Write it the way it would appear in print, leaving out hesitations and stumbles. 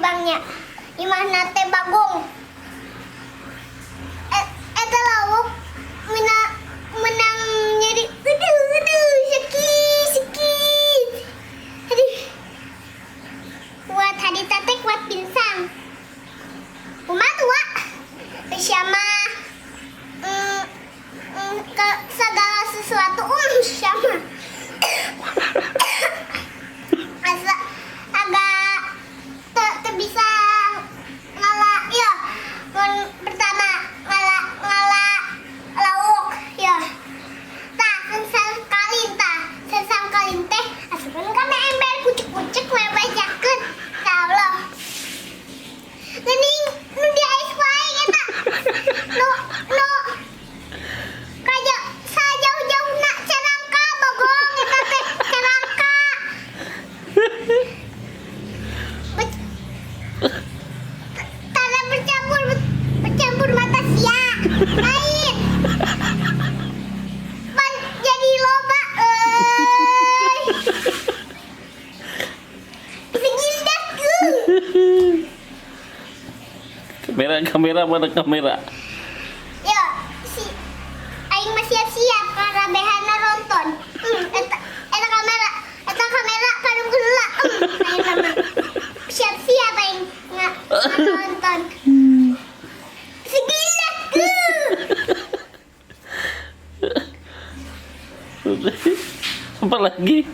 lubangnya. Imahna teh Bagong. Eh, eta lauk menang nyeri, aduh aduh, sakit sakit. Aduh. Kuat harita teh, kuat pinsang. Kumaha tua? Siapa ke segala sesuatu siapa asa agak teu bisa ngala ya. Mun pertama ngala ngala lauk ya, tah sensang kalin, tah sensang kalin teh asupkeun kana ember, kucek-kucek we, bajakeun. Ya Allah, geuning nu diais ku aing eta nu nu kaja sajauh-jauhna carangka Bagong eta teh carangka. Tara bercampur bercampur mata sia lain pan jadi loba euy, segindak. Kamera, kamera, mana kamera? Ya, si aing mah siap-siap karabehana nonton. Eta eta kamera, eta kamera kadung heula. Aing mah siap-siap aing nonton. Segila tuh. Apa lagi?